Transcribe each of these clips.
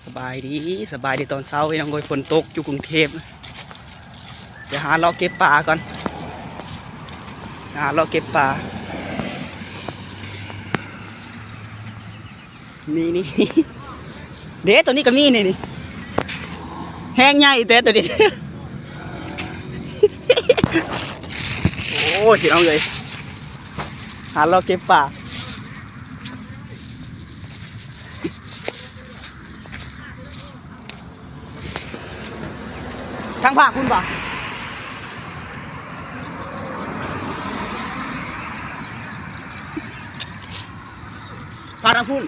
ສະບາຍດີ ສະບາຍດີຕອນເຊົ້າພີ່ນ້ອງເອີຍ ຝົນຕົກຢູ່ກຸງເທບ. ດຽວຫາເລາະເກັບປາກ່ອນ ຫາເລາະເກັບປາ. ນີ້ ນີ້ ເດ້ ໂຕນີ້ກໍມີນີ້ ນີ້ ແຮງໃຫຍ່ແຕ່ໂຕນີ້. ໂອ້ຍ ພີ່ນ້ອງເອີຍ ຫາເລາະເກັບປາ. ທາງພາກພຸ້ນບໍ່? ພາກທາງພຸ້ນ.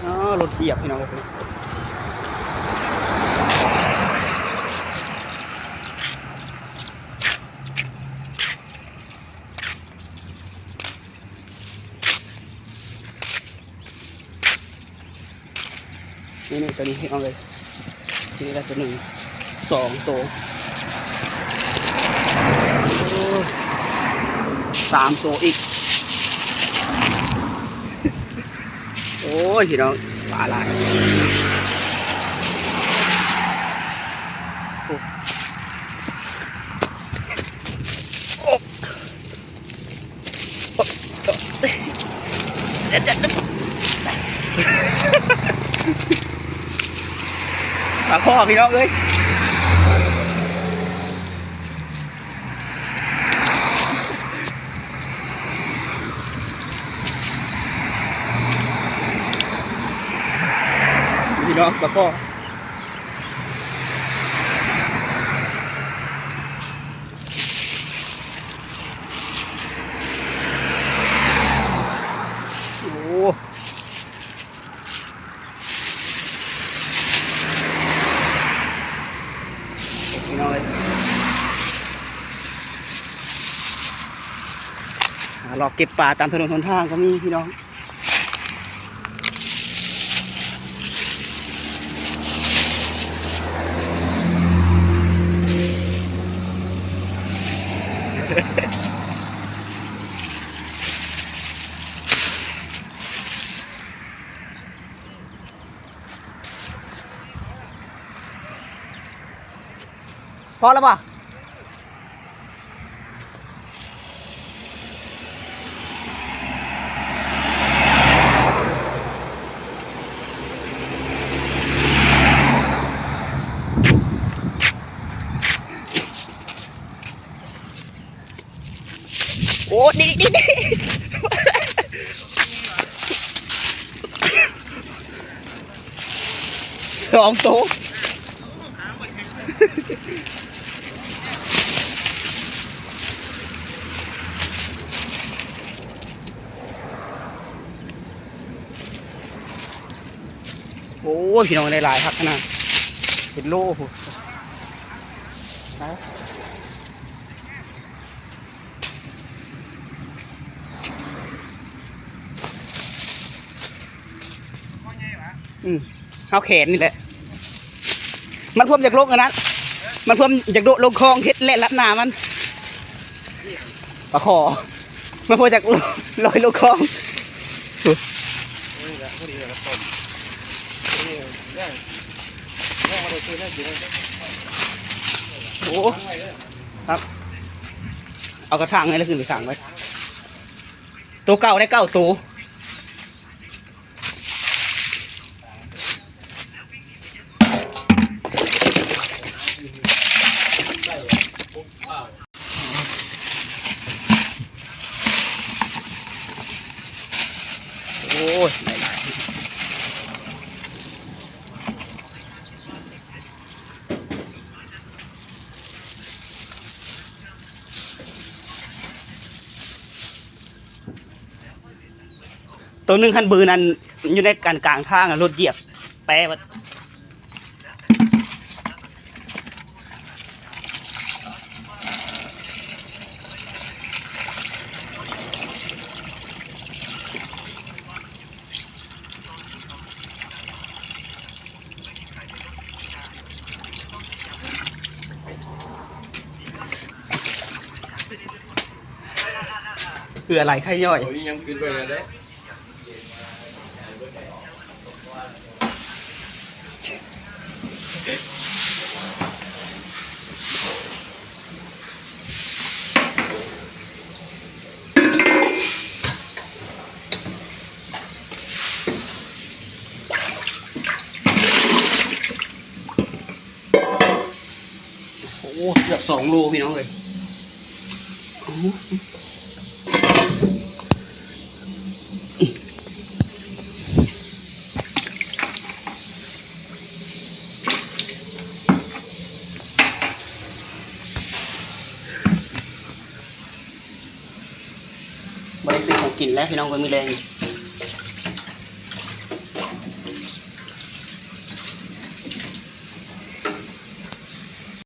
ອໍ ລົດຢຽບພີ່ນ້ອງເອີຍ. ນີ້ ນີ້ ໂຕນີ້ພີ່ນ້ອງເອີຍ ນີ້ລະໂຕໜຶ່ງ ສອງໂຕ ໂອ້ ສາມໂຕອີກ. ໂອ້ຍ ພີ່ນ້ອງ ປາຫຼາຍ. ໂອ້ ໂອ້ ໂອ້ ປາຄໍ່ພີ່ນ້ອງເອີຍ. ພີ່ນ້ອງ ປາຄໍ່ ໂອ້. ພີ່ນ້ອງເອີຍ ຫາເລາະເກັບປາຕາມຖະໜົນຫົນທາງກໍມີພີ່ນ້ອງ. ພໍແລ້ວບໍ່? ໂອ້ ນີ້ ນີ້ ນີ້ ສອງໂຕ. ໂອ້ຍ ພີ່ນ້ອງ ໄດ້ຫຼາຍຄັກຂະໜາດ ເປັນໂລພຸ້ນ. ອືມ ເຮົາແຂນນີ້ແຫຼະ ມັນພວມຢາກລົງອັນນັ້ນ ມັນພວມຢາກໂດດລົງຄອງ ເຮັດແລ່ນລັດໜ້າມັນ ປາຄໍ່ ມັນພວມຢາກລອຍລົງຄອງ. ໂອ້ ຄັກ ເອົາກະຖາງນີ້ລະຂຶ້ນໄປຂັງໄວ້ ໂຕເກົ່າໄດ້ເກົ້າໂຕ. ໂຕໜຶ່ງຫັ້ນບືນ ອັນຢູ່ໃນການກາງທາງ ລົດຢຽບແປເບິດ. ເຫື່ອໄຫຼໄຄຍ້ອຍ. ໂອ້ຍ ຍັງຂຶ້ນໄປແລ້ວເດ້. ໂອ້ ເກືອບສອງໂລພີ່ນ້ອງເອີຍ. ບໍ່ໄດ້ຊື້ຂອງກິນແລ້ວພີ່ນ້ອງເອີຍ ມື້ແລງ.